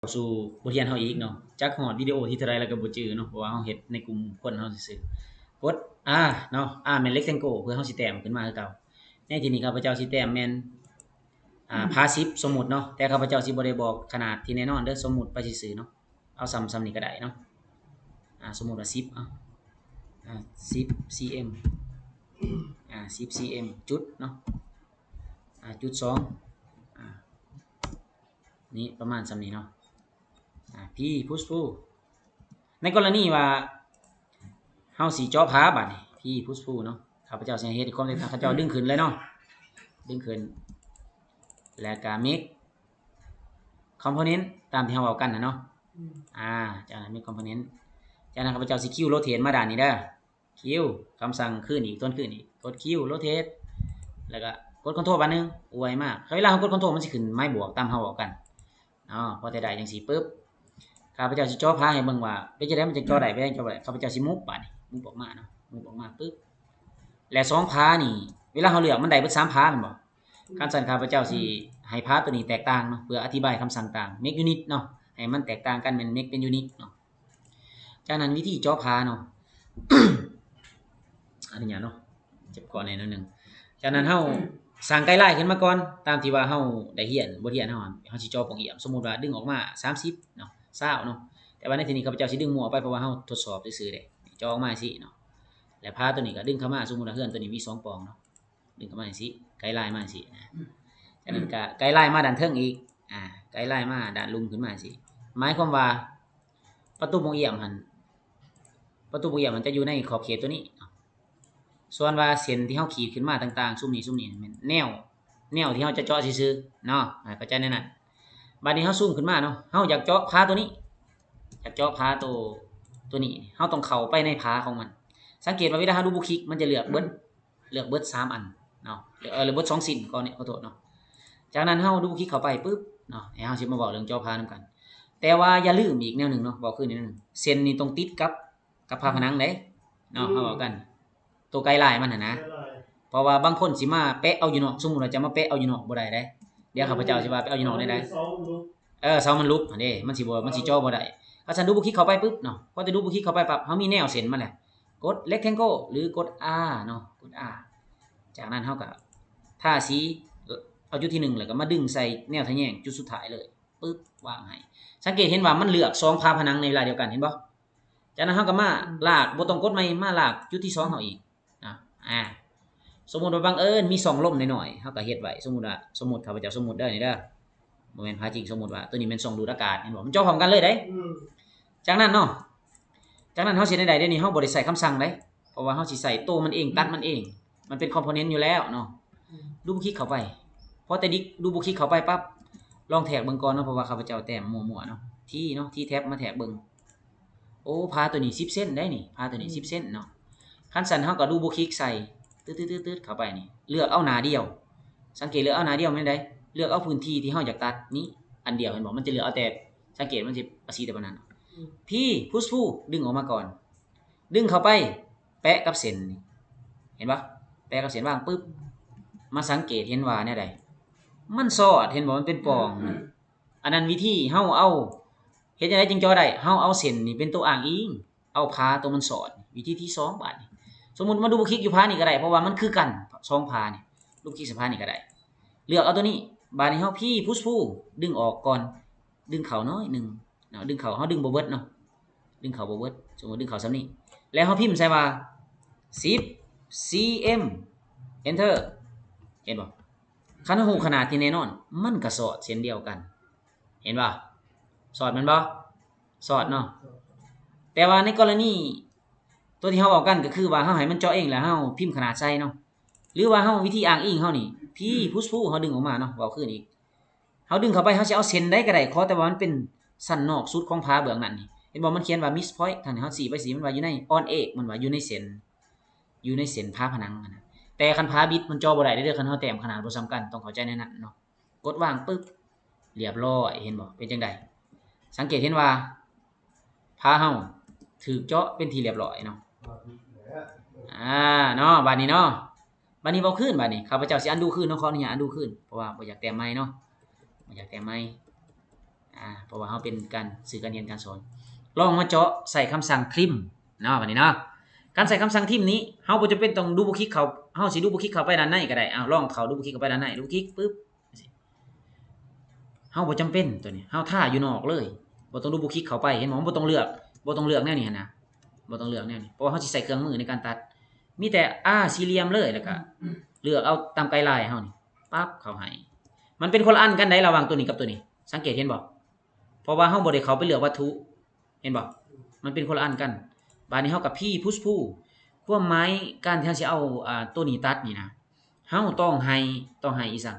ສູ່ບົດຮຽນເຮົາອີກເນາະ. ຈັກຮອດວິດີໂອທີເທົ່າໃດແລ້ວກໍບໍ່ຈື່ເນາະ ເພາະວ່າເຮົາເຮັດໃນກຸ່ມຄົນເຮົາຊື່ໆ. ກົດ R ເນາະ, R ແມ່ນ rectangle ເພື່ອເຮົາຊິແຕ້ມຂຶ້ນມາຄືເກົ່າ. ໃນທີ່ນີ້ຂ້າພະເຈົ້າຊິແຕ້ມແມ່ນ ອ່າ ພາສິບ ສົມມຸດເນາະ, ແຕ່ຂ້າພະເຈົ້າຊິບໍ່ໄດ້ບອກຂະໜາດທີ່ແນ່ນອນເດີ້, ສົມມຸດໄປຊື່ໆເນາະ. ເອົາສ່ຳ ສ່ຳນີ້ກໍໄດ້ເນາະ. ອ່າ ສົມມຸດວ່າສິບ ເອົາ ອ່າ ສິບ ຊີເອັມ ອ່າ ສິບ ຊີເອັມ ຈຸດເນາະ. ອ່າ ຈຸດສອງ ອ່າ ນີ້ປະມານສ່ຳນີ້ເນາະ. ອ່າ P push pull ໃນກໍລະນີວ່າເຮົາຊິເຈາະຜາບາດນີ້ P push pull ເນາະ, ຂ້າພະເຈົ້າຊິເຮັດຄວາມແຕກຕ່າງ, ຂ້າພະເຈົ້າດຶງຂຶ້ນເລີຍເນາະ, ດຶງຂຶ້ນ ແລ້ວກະ make component ຕາມທີ່ເຮົາເວົ້າກັນນະເນາະ. ອືມ ອ່າ ຈາກນັ້ນ make component ຈາກນັ້ນຂ້າພະເຈົ້າຊິຄິວ rotate ມາດ້ານນີ້ເດີ້. ຄິວ ຄຳສັ່ງຄືນອີກ ທວນຄືນອີກ ກົດຄິວ rotate ແລ້ວກໍກົດ control ບາດໜຶ່ງ ອວຍມາ. ເວລາເຮົາກົດ control ມັນຊິຂຶ້ນໄມ້ບວກຕາມເຮົາເວົ້າກັນເນາະ. ພໍແຕ່ໄດ້ຈັ່ງຊີ້ປຶບ ຂ້າພະເຈົ້າຊິເຈາະຜາໃຫ້ເບິ່ງວ່າເປັນຈັ່ງໃດມັນຈະເຈາະໄດ້ ເປັນຈັ່ງໃດເຈາະບໍ່ໄດ້. ຂ້າພະເຈົ້າຊິ move ບາດນີ້ move ອອກມາເນາະ, move ອອກມາປຶບ ແລະ ສອງຜານີ້ ເວລາເຮົາເລືອກມັນໄດ້ເບິດສາມຜາແມ່ນບໍ່? ຄັນຊັ້ນຂ້າພະເຈົ້າຊິໃຫ້ຜາຕົວນີ້ແຕກຕ່າງເນາະ ເພື່ອອະທິບາຍຄຳສັ່ງຕ່າງ make unit ເນາະ, ໃຫ້ມັນແຕກຕ່າງກັນ ແມ່ນ make ເປັນ unit ເນາະ. ຈາກນັ້ນວິທີເຈາະຜາເນາະ ອະນຸຍາດເນາະ ເຈັບຄໍແດ່ໜ້ອຍໜຶ່ງ. ຈາກນັ້ນເຮົາສ້າງໄກລາຍຂຶ້ນມາກ່ອນ ຕາມທີ່ວ່າເຮົາໄດ້ຮຽນ ບົດຮຽນເຮົາ ເຮົາຊິເຈາະປ່ອງອຽມ. ສົມມຸດວ່າດຶງອອກມາສາມສິບເນາະ ຊາວເນາະ, ແຕ່ວ່າໃນທີ່ນີ້ຂ້າພະເຈົ້າຊິດຶງມົ້ວໄປ ເພາະວ່າເຮົາທົດສອບຊື່ໆເດ້. ເຈາະອອກມາຈັ່ງຊີ້ເນາະ ແລະ ຜາຕົວນີ້ກໍດຶງເຂົ້າມາ. ສົມມຸດວ່າເຮືອນຕົວນີ້ມີສອງປ່ອງເນາະ ດຶງເຂົ້າມາຈັ່ງຊີ້ ໄກລາຍມາຈັ່ງຊີ້ນະ. ຈາກນັ້ນກໍໄກລາຍມາດ້ານເທິງອີກ ອ່າ ໄກລາຍມາດ້ານລຸ່ມຂຶ້ນມາຈັ່ງຊີ້ ໝາຍຄວາມວ່າປະຕູປ່ອງອຽມຫັ້ນ ປະຕູປ່ອງອຽມຫັ້ນຈະຢູ່ໃນຂອບເຂດຕົວນີ້ເນາະ. ສ່ວນວ່າເສັ້ນທີ່ເຮົາຂີດຂຶ້ນມາຕ່າງໆ ຊຸມນີ້ ຊຸມນີ້ແມ່ນແນວ ແນວທີ່ເຮົາຈະເຈາະຊື່ໆເນາະ ໃຫ້ເຂົ້າໃຈໃນນັ້ນ. ບາດນີ້ເຮົາຊູມຂຶ້ນມາເນາະ ເຮົາຢາກເຈາະຜາຕົວນີ້ ຢາກເຈາະຜາຕົວ ຕົວນີ້ ເຮົາຕ້ອງເຂົ້າໄປໃນຜາຂອງມັນ. ສັງເກດວ່າເວລາເຮົາ double click ມັນຈະເລືອກເບິດ ເລືອກເບິດສາມອັນເນາະ ເອີ ເລືອກເບິດສອງຊິ້ນ ຂໍ ຂໍໂທດເນາະ. ຈາກນັ້ນເຮົາ double click ເຂົ້າໄປປຶບເນາະ ແລ້ວເຮົາຊິມາເວົ້າເລື່ອງເຈາະຜານຳກັນ. ແຕ່ວ່າຢ່າລືມອີກແນວໜຶ່ງເນາະ ເວົ້າຄືນແນວໜຶ່ງ ເສັ້ນນີ້ຕ້ອງຕິດກັບ ກັບຝາຜະໜັງເດ້ເນາະ ເຮົາເວົ້າກັນ ໂຕໄກລາຍມັນຫັ້ນນະ. ເພາະວ່າບາງຄົນຊິມາແປະເອົາຢູ່ນອກ ສົມມຸດວ່າຈະມາແປະເອົາຢູ່ນອກບໍ່ໄດ້ເດ້. ດຽວຂ້າພະເຈົ້າຊິວ່າໄປເອົາຢູ່ນອກແນວໃດ ເສົາມັນຫຼຸບຫັ້ນເດ້ ມັນຊິບໍ່ ມັນຊິເຈາະບໍ່ໄດ້. ຄັນຊັ້ນ double click ເຂົ້າໄປປຶບເນາະ ພໍແຕ່ double click ເຂົ້າໄປປັບ ເຮົາມີແນວເສັ້ນມາແລ້ວ ກົດ rectangle ຫຼື ກົດ R ເນາະ ກົດ R. ຈາກນັ້ນເຮົາກໍທາສີ ເອົາຈຸດທີໜຶ່ງ ແລ້ວກໍມາດຶງໃສ່ແນວທະແຍງຈຸດສຸດທ້າຍເລີຍ ປຶບ ວາງໃຫ້. ສັງເກດເຫັນວ່າມັນເລືອກສອງຝາຜະໜັງໃນເວລາດຽວກັນ ເຫັນບໍ່? ຈາກນັ້ນເຮົາກໍມາລາກ ບໍ່ຕ້ອງກົດໃໝ່ ມາລາກຈຸດທີສອງເຮົາອີກເນາະ. ອ່າ ສົມມຸດວ່າບັງເອີນມີຊ່ອງລົມໜ້ອຍໆ ເຮົາກໍເຮັດໄວ້ ສົມມຸດວ່າ ສົມມຸດ ຂ້າພະເຈົ້າສົມມຸດເດີ້ນີ້ເດີ້ ບໍ່ແມ່ນພາຈິງ ສົມມຸດວ່າຕົວນີ້ແມ່ນຊ່ອງດູດອາກາດ ເຫັນບໍ່? ມັນເຈາະພ້ອມກັນເລີຍເດ້. ອືມ ຈາກນັ້ນເນາະ ຈາກນັ້ນເຮົາຊິເຮັດແນວໃດ? ດຽວນີ້ເຮົາບໍ່ໄດ້ໃຊ້ຄຳສັ່ງເດ້ ເພາະວ່າເຮົາຊິໃຊ້ໂຕມັນເອງ ຕັດມັນເອງ ມັນເປັນ component ຢູ່ແລ້ວເນາະ. ອືມ double click ເຂົ້າໄປ ພໍແຕ່ດິກ double click ເຂົ້າໄປປັບ ລອງແທກເບິ່ງກ່ອນເນາະ ເພາະວ່າຂ້າພະເຈົ້າແຕ້ມມົ້ວໆເນາະ T ເນາະ T tab ມາແທກເບິ່ງ. ໂອ້ ຝາຕົວນີ້ສິບເຊັນໄດ໋ນີ້ ຝາຕົວນີ້ ອືມ ສິບເຊັນເນາະ. ຄັນຊັ້ນເຮົາກໍ double click ໃສ່ ຕຶດໆໆໆ ເຂົ້າໄປນີ້ ເລືອກເອົາໜ້າດຽວ. ສັງເກດເລືອກເອົາໜ້າດຽວແມ່ນໃດ? ເລືອກເອົາພື້ນທີ່ທີ່ເຮົາຢາກຕັດນີ້ອັນດຽວ ເຫັນບໍ່? ມັນຈະເລືອກເອົາແຕ່ ສັງເກດມັນຊິປະສີແຕ່ປານນັ້ນ. ອືມ P push pull ດຶງອອກມາກ່ອນ ດຶງເຂົ້າໄປ ແປະກັບເສັ້ນນີ້ ເຫັນບໍ່? ແປະກັບເສັ້ນ ວາງປຶບ ມາສັງເກດເຫັນວ່າແນວໃດ? ມັນສອດ ເຫັນບໍ່? ມັນເປັນປ່ອງ. ອັນນັ້ນວິທີເຮົາເອົາ ເຮັດຈັ່ງໃດຈຶ່ງເຈາະໄດ້? ເຮົາເອົາເສັ້ນນີ້ເປັນຕົວອ້າງອີງ ເອົາຜາຕົວມັນສອດ. ວິທີທີສອງ ບາດນີ້ ສົມມຸດມາ double click ຢູ່ຜານີ້ກໍໄດ້ ເພາະວ່າມັນຄືກັນ ສອງຜານີ້ double click ໃສ່ຜານີ້ກໍໄດ້ ເລືອກເອົາຕົວນີ້. ບາດນີ້ເຮົາ P push pull ດຶງອອກກ່ອນ ດຶງເຂົ້າໜ້ອຍໜຶ່ງເນາະ ດຶງເຂົ້າ ເຮົາດຶງບໍ່ເບິດເນາະ ດຶງເຂົ້າບໍ່ເບິດ ສົມມຸດດຶງເຂົ້າສ່ຳນີ້ ແລ້ວເຮົາພິມໃສ່ວ່າ ສິບ ຊີເອັມ Enter ເຫັນບໍ່? ຄັນເຮົາຮູ້ຂະໜາດທີ່ແນ່ນອນ ມັນກໍສອດເຊັ່ນດຽວກັນ ເຫັນບໍ່? ສອດແມ່ນບໍ່? ສອດເນາະ. ແຕ່ວ່າໃນກໍລະນີຕົວທີ່ເຮົາເວົ້າກັນ ກໍຄືວ່າເຮົາໃຫ້ມັນເຈາະເອງ ແລ້ວເຮົາພິມຂະໜາດໃສ່ເນາະ ຫຼືວ່າເຮົາ ວິທີອ້າງອີງເຮົານີ້ P push pull ເຮົາດຶງອອກມາເນາະ ເວົ້າຄືນອີກ ເຮົາດຶງເຂົ້າໄປ ເຮົາຊິເອົາເສັ້ນໃດກໍໄດ້ ຂໍແຕ່ວ່າມັນເປັນຊັ້ນນອກສຸດຂອງຝາເບື້ອງນັ້ນນີ້ ເຫັນບໍ່? ມັນຂຽນວ່າ midpoint ຫັ້ນ ເຮົາຊີ້ໄປຊີ້ ມັນວ່າຢູ່ໃນ on edge ມັນວ່າຢູ່ໃນເສັ້ນ ຢູ່ໃນເສັ້ນຝາຜະໜັງຫັ້ນນະ. ແຕ່ຄັນຝາບິດມັນເຈາະບໍ່ໄດ້ເດີ້ ຄັນເຮົາແຕ້ມຂະໜາດບໍ່ສ່ຳກັນ ຕ້ອງເຂົ້າໃຈໃນນັ້ນເນາະ. ກົດວາງປຶບ ລຽບຮ້ອຍ ເຫັນບໍ່? ເປັນຈັ່ງໃດ? ສັງເກດເຫັນວ່າ ຝາເຮົາຖືກເຈາະເປັນທີ່ລຽບຮ້ອຍເນາະ. ອ່າ ເນາະ ບາດນີ້ເນາະ ບາດນີ້ເວົ້າຄືນ ບາດນີ້ຂ້າພະເຈົ້າຊິ undo ຄືນເນາະ ຂໍອະນຸຍາດ undo ຄືນ ເພາະວ່າບໍ່ຢາກແຕ້ມໃໝ່ເນາະ ບໍ່ຢາກແຕ້ມໃໝ່. ອ່າ ເພາະວ່າເຮົາເປັນການສື່ການຮຽນການສອນ. ລອງມາເຈາະໃສ່ຄຳສັ່ງ trim ເນາະ ບັດນີ້ເນາະ. ການໃສ່ຄຳສັ່ງ trim ນີ້ ເຮົາບໍ່ຈຳເປັນຕ້ອງ double click ເຂົ້າ, ເຮົາຊິ double click ເຂົ້າໄປດ້ານໃນກໍໄດ້. ອ້າວ ລອງເຂົ້າ double click ເຂົ້າໄປດ້ານໃນ double click ປຶບ ເຮົາບໍ່ຈຳເປັນຕົວນີ້ ເຮົາຖ້າຢູ່ນອກເລີຍ ບໍ່ຕ້ອງ double click ເຂົ້າໄປ. ເຫັນບໍ່? ບໍ່ຕ້ອງເລືອກ ບໍ່ຕ້ອງເລືອກແນວນີ້ຫັ້ນນະ ບໍ່ຕ້ອງເລືອກແນວນີ້ ເພາະວ່າເຮົາຊິໃຊ້ເຄື່ອງມືໃນການຕັດ. ມີແຕ່ R ສີ່ຫຼ່ຽມເລີຍ ແລ້ວກໍເລືອກເອົາຕາມໄກລາຍເຮົານີ້ ປັບເຂົ້າໃຫ້. ມັນເປັນຄົນລະອັນກັນໃດ ລະຫວ່າງຕົວນີ້ກັບຕົວນີ້ ສັງເກດເຫັນບໍ່? ເພາະວ່າເຮົາບໍ່ໄດ້ເຂົ້າໄປເລືອກວັດຖຸ ເຫັນບໍ່? ມັນເປັນຄົນລະອັນກັນ. ບາດນີ້ເຮົາກໍ P push pull ຄວາມໝາຍການທີ່ເຮົາຊິເອົາ ອ່າ ຕົວນີ້ຕັດນີ້ນະ ເຮົາຕ້ອງໃຫ້ ຕ້ອງໃຫ້ອີ່ສັງ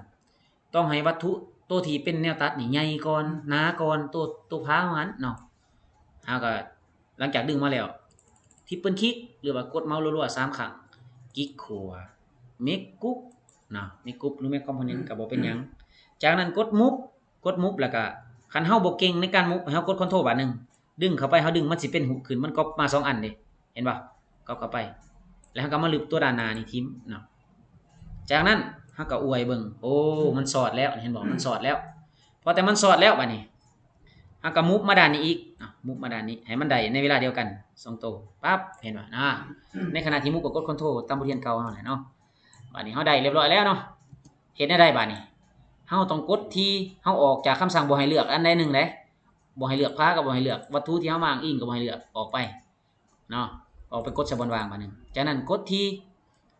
ຕ້ອງໃຫ້ວັດຖຸໂຕທີ່ເປັນແນວຕັດນີ້ໃຫຍ່ກ່ອນ ໜາກ່ອນໂຕ ໂຕພາເຮົາຫັ້ນເນາະ. ເຮົາກໍ ຫຼັງຈາກດຶງມາແລ້ວ triple click ຫຼືວ່າກົດເມົາສ໌ລັວໆສາມຄັ້ງ ກິກຂວາ make group ເນາະ make group ຫຼື make component ກໍບໍ່ເປັນຫຍັງ. ຈາກນັ້ນກົດ move ກົດ move ແລ້ວກໍ ຄັນເຮົາບໍ່ເກັ່ງໃນການ move ໃຫ້ເຮົາກົດ control ບາດໜຶ່ງ ດຶງເຂົ້າໄປ ເຮົາດຶງມັນຊິເປັນຮູບຂຶ້ນ ມັນກໍມາສອງອັນເດ້ ເຫັນບໍ່? ກໍເຂົ້າໄປ ແລ້ວເຮົາກໍມາລຶບຕົວດ້ານໜ້ານີ້ຖິ້ມເນາະ. ຈາກນັ້ນເຮົາກໍອວຍເບິ່ງ ໂອ້ ມັນສອດແລ້ວ ເຫັນບໍ່? ມັນສອດແລ້ວ. ພໍແຕ່ມັນສອດແລ້ວ ບາດນີ້ເຮົາກໍ move ມາດ້ານນີ້ອີກເນາະ move ມາດ້ານນີ້ ໃຫ້ມັນໄດ້ໃນເວລາດຽວກັນສອງໂຕ ປັບ ເຫັນບໍ່? ນະ ໃນຂະນະທີ່ move ກໍກົດ control ຕາມບົດຮຽນເກົ່າເຮົາແຫຼະເນາະ. ບາດນີ້ເຮົາໄດ້ຮຽບຮ້ອຍແລ້ວເນາະ. ເຮັດແນວໃດບາດນີ້? ເຮົາຕ້ອງກົດທີ່ເຮົາອອກຈາກຄຳສັ່ງບໍ່ໃຫ້ເລືອກອັນໃດໜຶ່ງເດ້. ບໍ່ໃຫ້ເລືອກພາ ກໍບໍ່ໃຫ້ເລືອກ ວັດຖຸທີ່ເຮົາມາອ້າງອີງກໍບໍ່ໃຫ້ເລືອກ ອອກໄປເນາະ ອອກໄປກົດໃສ່ບ່ອນວ່າງບາດໜຶ່ງ. ຈາກນັ້ນກົດທີ່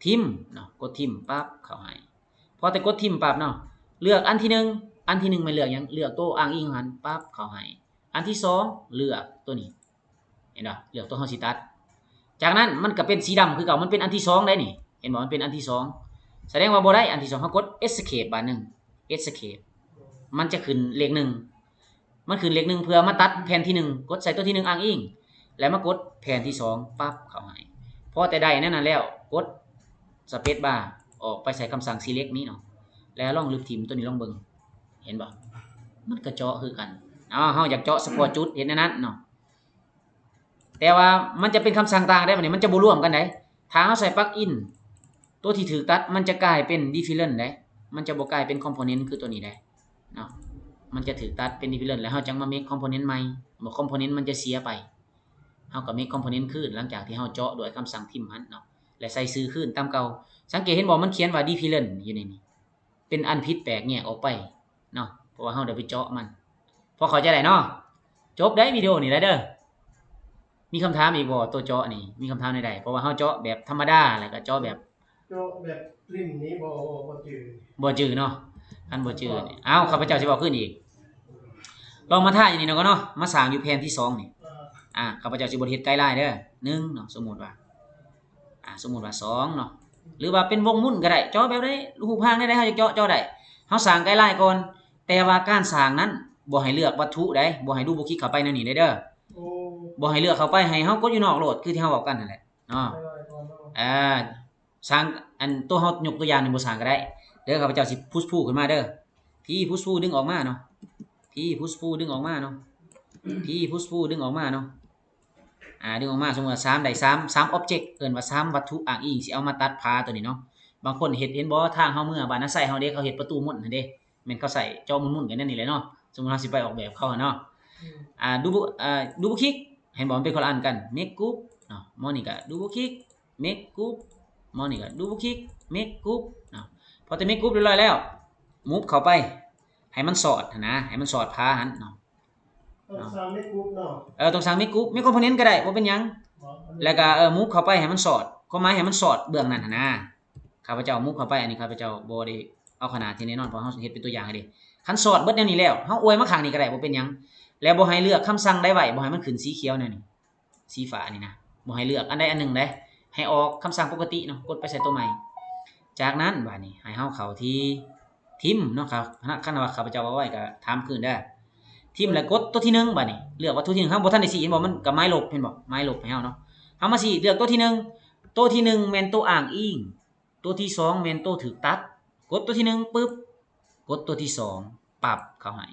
trim ເນາະ ກົດ trim ປັບເຂົ້າໃຫ້. ພໍແຕ່ກົດ trim ປັບເນາະ ເລືອກອັນທີໜຶ່ງ ອັນທີໜຶ່ງແມ່ນເລືອກຫຍັງ? ເລືອກໂຕອ້າງອີງຫັ້ນ ປັບເຂົ້າໃຫ້. ອັນທີສອງເລືອກໂຕນີ້ ເຫັນບໍ່? ເລືອກໂຕເຮົາຊິຕັດ. ຈາກນັ້ນມັນກໍເປັນສີດຳຄືເກົ່າ ມັນເປັນອັນທີສອງໄດ໋ນີ້ ເຫັນບໍ່? ມັນເປັນອັນທີສອງ ສະແດງວ່າບໍ່ໄດ້ອັນທີສອງ. ເຮົາກົດ escape ບາດໜຶ່ງ escape ມັນຈະຂຶ້ນເລກໜຶ່ງ ມັນຂຶ້ນເລກໜຶ່ງເພື່ອມາຕັດແຜ່ນທີໜຶ່ງ ກົດໃສ່ຕົວທີໜຶ່ງອ້າງອີງ ແລ້ວມາກົດແຜ່ນທີສອງ ປັບເຂົ້າໃຫ້. ພໍແຕ່ໄດ້ແນວນັ້ນແລ້ວ ກົດ space bar ອອກໄປໃສ່ຄຳສັ່ງ select ນີ້ເນາະ ແລ້ວລອງລຶບຖິ້ມຕົວນີ້ລອງເບິ່ງ ເຫັນບໍ່? ມັນກະເຈາະຄືກັນ. ເອົາ ເຮົາຢາກເຈາະສະເພາະຈຸດ ເຮັດແນວນັ້ນເນາະ. ແຕ່ວ່າມັນຈະເປັນຄຳສັ່ງຕ່າງໄດ໋ ບາດນີ້ມັນຈະບໍ່ລວມກັນໄດ໋. ຖ້າເຮົາໃສ່ plug in ຕົວທີ່ຖືກຕັດ ມັນຈະກາຍເປັນ different ໄດ໋ ມັນຈະບໍ່ກາຍເປັນ component ຄືຕົວນີ້ໄດ໋ເນາະ. ມັນຈະຖືກຕັດເປັນ different ແລ້ວເຮົາຈັ່ງມາ make component ໃໝ່ component ມັນຈະເສຍໄປ. ເຮົາກໍ make component ຄືນ ຫຼັງຈາກທີ່ເຮົາເຈາະດ້ວຍຄຳສັ່ງ trim ຫັ້ນເນາະ ແລະ ໃສ່ຊື່ຄືນຕາມເກົ່າ. ສັງເກດເຫັນບໍ່? ມັນຂຽນວ່າ different ຢູ່ໃນນີ້ ເປັນອັນຜິດແປກແຍກອອກໄປເນາະ ເພາະວ່າເຮົາໄດ້ໄປເຈາະມັນ. ພໍເຂົ້າໃຈໄດ້ເນາະ? ຈົບໄດ໋ ວິດີໂອນີ້ໄດ້ເດີ. ມີຄຳຖາມອີກບໍ່? ຕົວເຈາະນີ້ມີຄຳຖາມແນວໃດ? ເພາະວ່າເຮົາເຈາະແບບທຳມະດາ ແລ້ວກໍເຈາະແບບ ເຈາະແບບ trim ນີ້ບໍ່ ບໍ່ ບໍ່ຈື່ ບໍ່ຈື່ເນາະ. ຄັນບໍ່ຈື່ນີ້ ເອົາ ຂ້າພະເຈົ້າຊິເວົ້າຄືນອີກ. ລອງມາຖ່າຍຢູ່ນີ້ເນາະ ເນາະ ມາສ້າງຢູ່ແຜ່ນທີສອງນີ້. ອ່າ ອ່າ ຂ້າພະເຈົ້າຊິບໍ່ເຮັດໄກລາຍເດີ ໜຶ່ງເນາະ ສົມມຸດວ່າ ອ່າ ສົມມຸດວ່າສອງເນາະ ຫຼືວ່າເປັນວົງໝຸນກໍໄດ້ ເຈາະແບບໃດ ຮູບຮ່າງແນວໃດເຮົາຢາກເຈາະ ເຈາະໄດ້. ເຮົາສ້າງໄກລາຍກ່ອນ ແຕ່ວ່າການສ້າງນັ້ນບໍ່ໃຫ້ເລືອກວັດຖຸໃດ໋ ບໍ່ໃຫ້ double click ເຂົ້າໄປແນວນີ້ໄດ໋ເດີ. ໂອ້ ບໍ່ໃຫ້ເລືອກເຂົ້າໄປ ໃຫ້ເຮົາກົດຢູ່ນອກໂລດ ຄືທີ່ເຮົາເວົ້າກັນຫັ້ນແຫຼະເນາະ. ໄກລາຍກ່ອນເນາະ ອ່າ ສ້າງ ອັນ ຕົວເຮົາຍົກຕົວຢ່າງນີ້ບໍ່ສ້າງກໍໄດ້ເດີ. ຂ້າພະເຈົ້າຊິ push pull ຂຶ້ນມາເດີ. P push pull ດຶງອອກມາເນາະ. P push pull ດຶງອອກມາເນາະ. P push pull ດຶງອອກມາເນາະ. ອ່າ ດຶງອອກມາ ສົມມຸດວ່າສາມ ໄດ້ສາມ ສາມ object ເອີ້ນວ່າສາມວັດຖຸອ້າງອີງ ຊິເອົາມາຕັດພາຕົວນີ້ເນາະ. ບາງຄົນເຮັດ ເຫັນບໍ່ ທາງເຮົາເມືອບ້ານນາໄຊເຮົາເດ້ ເຂົາເຮັດປະຕູມົນຫັ້ນເດ້ ແມ່ນເຂົາໃຊ້ເຈາະໝຸນໆກັນແນວນີ້ແຫຼະເນາະ. ສົມມຸດເຮົາຊິໄປອອກແບບເຂົາຫັ້ນເນາະ. ອ່າ double ອ່າ double click ເຫັນບໍ່ ມັນເປັນຄົນລະອັນກັນ make group ເນາະ. ໝໍນີ້ກໍ double click make group ໝໍນີ້ກໍ double click make group ເນາະ. ພໍແຕ່ make group ຮຽບຮ້ອຍແລ້ວ move ເຂົ້າໄປ ໃຫ້ມັນສອດຫັ້ນນະ ໃຫ້ມັນສອດພາຫັ້ນເນາະ. ຕ້ອງສ້າງ make group ເນາະ. ເອີ ຕ້ອງສ້າງ make group make component ກໍໄດ້ ບໍ່ເປັນຫຍັງ. ແລ້ວກໍ ເອີ move ເຂົ້າໄປໃຫ້ມັນສອດ ຄວາມໝາຍໃຫ້ມັນສອດເບື້ອງນັ້ນຫັ້ນນະ. ຂ້າພະເຈົ້າ move ເຂົ້າໄປ ອັນນີ້ຂ້າພະເຈົ້າບໍ່ໄດ້ເອົາຂະໜາດທີ່ແນ່ນອນ ເພາະເຮົາເຮັດເປັນຕົວຢ່າງໃຫ້ເດ້. ຄັນສອດເບິດແນວນີ້ແລ້ວ ເຮົາອວຍມາຂ້າງນີ້ກໍໄດ້ ບໍ່ເປັນຫຍັງ. ແລ້ວບໍ່ໃຫ້ເລືອກຄຳສັ່ງໃດໄວ້ ບໍ່ໃຫ້ມັນຂຶ້ນສີຂຽວແນວນີ້ ສີຟ້ານີ້ນະ ບໍ່ໃຫ້ເລືອກອັນໃດອັນໜຶ່ງເດ້ ໃຫ້ອອກຄຳສັ່ງປົກກະຕິເນາະ ກົດໄປໃສ່ຕົວໃໝ່. ຈາກນັ້ນບາດນີ້ໃຫ້ເຮົາເຂົ້າທີ່ trim ເນາະ. ຄັນວ່າຂ້າພະເຈົ້າເວົ້າໄວ້ກໍຖາມຄືນເດີ. trim ແລ້ວກົດຕົວທີໜຶ່ງ ບາດນີ້ເລືອກວ່າຕົວທີໜຶ່ງ ເຮົາບໍ່ທັນໄດ້ຊີ້ ເຫັນບໍ່ ມັນກໍໝາຍລົບ ເຫັນບໍ່ ໝາຍລົບໃຫ້ເຮົາເນາະ. ເຮົາມາຊີ້ເລືອກຕົວທີໜຶ່ງ ຕົວທີໜຶ່ງແມ່ນຕົວອ້າງອີງ ຕົວທີສອງແມ່ນຕົວຖືກຕັດ ກົດຕົວທີໜຶ່ງປຶບ ກົດຕົວທີສອງປັບເຂົ້າໃຫ້.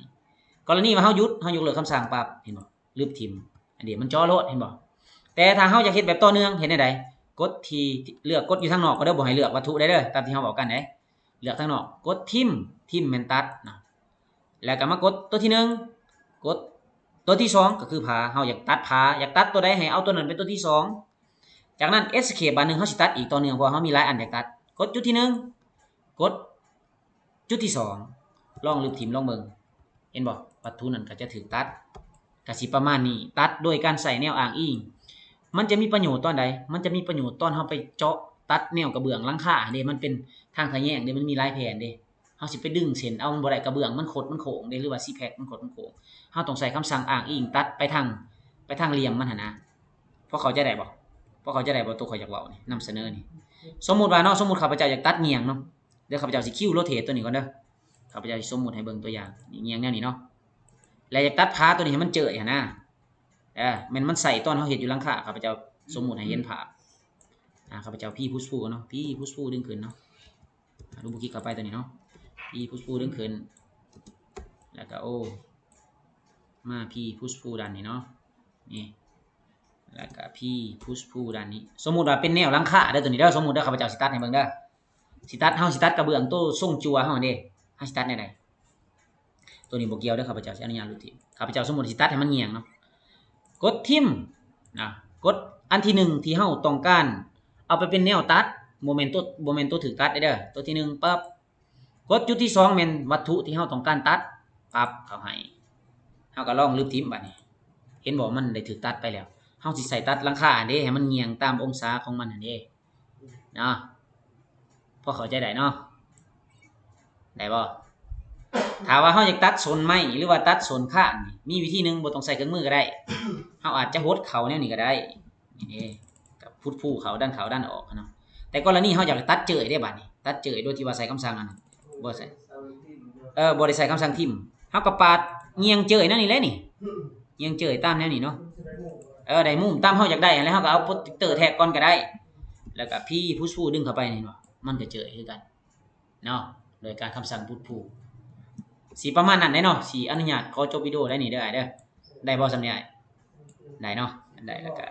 ກໍລະນີວ່າເຮົາຢຸດ ເຮົາຍົກເລີກຄຳສັ່ງປັບ ເຫັນບໍ່ ລຶບຖິ້ມ ອັນນີ້ມັນເຈາະໂລດ ເຫັນບໍ່. ແຕ່ຖ້າເຮົາຢາກເຮັດແບບຕໍ່ເນື່ອງ ເຮັດແນວໃດ? ກົດທີ່ ເລືອກ ກົດຢູ່ທາງນອກກໍເດີ ບໍ່ໃຫ້ເລືອກວັດຖຸໃດເດີ ຕາມທີ່ເຮົາເວົ້າກັນເດ້. ເລືອກທາງນອກ ກົດ trim trim ແມ່ນຕັດເນາະ. ແລ້ວກໍມາກົດຕົວທີໜຶ່ງ ກົດຕົວທີສອງ ກໍຄືຜາ ເຮົາຢາກຕັດຜາ ຢາກຕັດຕົວໃດໃຫ້ເອົາຕົວນັ້ນເປັນຕົວທີສອງ. ຈາກນັ້ນ Escape ບາດໜຶ່ງ ເຮົາຊິຕັດອີກຕໍ່ເນື່ອງ ເພາະວ່າເຮົາມີຫຼາຍອັນຢາກຕັດ. ກົດຈຸດທີໜຶ່ງ ກົດຈຸດທີສອງ ລອງລຶບຖິ້ມລອງເບິ່ງ ເຫັນບໍ່? ວັດຖຸນັ້ນກໍຈະຖືກຕັດ ກໍຊິປະມານນີ້ ຕັດໂດຍການໃຊ້ແນວອ້າງອີງ. ມັນຈະມີປະໂຫຍດຕອນໃດ? ມັນຈະມີປະໂຫຍດຕອນເຮົາໄປເຈາະຕັດແນວກະເບື້ອງຫຼັງຄາເດ້ ມັນເປັນທາງທະແຍງເດ້ ມັນມີຫຼາຍແຜ່ນເດ້. ເຮົາຊິໄປດຶງເສັ້ນເອົາມັນບໍ່ໄດ້ ກະເບື້ອງມັນຄົດມັນໂຄ້ງເດ້ ຫຼືວ່າ Z-Pak ມັນຄົດມັນໂຄ້ງ ເຮົາຕ້ອງໃຊ້ຄຳສັ່ງອ້າງອີງຕັດໄປທາງ ໄປທາງຫຼ່ຽມມັນຫັ້ນນະ. ພໍເຂົ້າໃຈໄດ້ບໍ່? ພໍເຂົ້າໃຈໄດ້ບໍ່ ໂຕຂ້ອຍຢາກເວົ້ານີ້ ນຳສະເໜີນີ້? ສົມມຸດວ່າເນາະ ສົມມຸດຂ້າພະເຈົ້າຢາກຕັດແງ່ງເນາະ ດຽວຂ້າພະເຈົ້າຊິຄິວໂຣເທດຕົວນີ້ກ່ອນເດີ. ຂ້າພະເຈົ້າຊິສົມມຸດໃຫ້ເບິ່ງຕົວຢ່າງ ນີ້ແງ່ງແນວນີ້ເນາະ ແລະ ຢາກຕັດຜາຕົວນີ້ໃຫ້ມັນເຈີຍຫັ້ນນະ. ເອີ ແມ່ນມັນໃສ່ຕອນເຮົາເຮັດຢູ່ຫຼັງຄາ ຂ້າພະເຈົ້າສົມມຸດໃຫ້ເຫັນພາບ. ອາ ຂ້າພະເຈົ້າພີພຸດຟູເນາະ ພີພຸດຟູດຶງຂຶ້ນເນາະ. ອາ ລູບເບິນຄລິກເຂົ້າໄປຕົວນີ້ເນາະ ພີພຸດຟູດຶງຂຶ້ນ ແລ້ວກໍ ໂອ້ ມາພີພຸດຟູດ້ານນີ້ເນາະ ນີ້ ແລ້ວກໍພີພຸດຟູດ້ານນີ້. ສົມມຸດວ່າເປັນແນວຫຼັງຄາເດີຕົວນີ້ເດີ ສົມມຸດເດີ ຂ້າພະເຈົ້າຊິຕັດໃຫ້ເບິ່ງເດີ ຊິຕັດ ເຮົາຊິຕັດກະເບື້ອງໂຕຊົງຈົວເຮົາຫັ້ນເດ້ ເຮົາຊິຕັດແນວໃດ? ຕົວນີ້ບໍ່ກ່ຽວເດີ ຂ້າພະເຈົ້າຊິອະນຸຍາດຫຼຸດຖິ້ມ. ຂ້າພະເຈົ້າສົມມຸດຊິຕັດໃຫ້ມັນຫຍ່ຽງເນາະ ກົດຖິ້ມນະ ກົດອັນທີໜຶ່ງທີ່ເຮົາຕ້ອງການເອົາໄປເປັນແນວຕັດ ບໍ່ແມ່ນຕົວ ບໍ່ແມ່ນຕົວຖືກຕັດເດີ ຕົວທີໜຶ່ງ ປັບ. ກົດຈຸດທີສອງ ແມ່ນວັດຖຸທີ່ເຮົາຕ້ອງການຕັດ ປັບເຂົ້າໃຫ້ ເຮົາກໍລອງລຶບຖິ້ມບາດນີ້ ເຫັນບໍ່? ມັນໄດ້ຖືກຕັດໄປແລ້ວ. ເຮົາຊິໃສ່ຕັດຫຼັງຄາຫັ້ນເດ້ ໃຫ້ມັນຫຍ່ຽງຕາມອົງສາຂອງມັນຫັ້ນເດ້ ເນາະ ພໍເຂົ້າໃຈໄດ້ເນາະ ໄດ້ບໍ່? ຖ້າວ່າເຮົາຢາກຕັດສົນໄມ້ ຫຼືວ່າຕັດສົນຄານນີ້ ມີວິທີໜຶ່ງ ບໍ່ຕ້ອງໃຊ້ເຄື່ອງມືກໍໄດ້ ເຮົາອາດຈະຫົດເຂົ້າແນວນີ້ກໍໄດ້ ນີ້ເດ້ ກັບພຸດຟູເຂົ້າ ດັນເຂົ້າດັນອອກເນາະ. ແຕ່ກໍລະນີເຮົາຢາກຕັດເຈີຍເດ້ບາດນີ້ ຕັດເຈີຍໂດຍທີ່ວ່າໃຊ້ຄຳສັ່ງອັນນັ້ນ ບໍ່ໃຊ້ ເອີ ບໍ່ໄດ້ໃຊ້ຄຳສັ່ງຖິ້ມ ເຮົາກໍປາດຫຍ່ຽງເຈີຍແນວນີ້ແຫຼະນີ້ ຫຍ່ຽງເຈີຍຕາມແນວນີ້ເນາະ ເອີ ໄດ້ມຸມຕາມເຮົາຢາກໄດ້ຫັ້ນແຫຼະ ເຮົາກໍເອົາໂປຣເຈັກເຕີແທກກ່ອນກໍໄດ້ ແລ້ວກໍພີພຸດຟູດຶງເຂົ້າໄປ ເຫັນບໍ່? ມັນກໍເຈີຍຄືກັນເນາະ ໂດຍການຄຳສັ່ງພຸດຟູ. ຊິປະມານນັ້ນເດ້ເນາະ ຊິອະນຸຍາດຂໍຈົບວິດີໂອໄດ້ນີ້ເດີອ້າຍເດີ. ໄດ້ບໍ່ສ່ຳນີ້ອ້າຍ? ໄດ້ເນາະ ໄດ້ ແລ້ວກໍ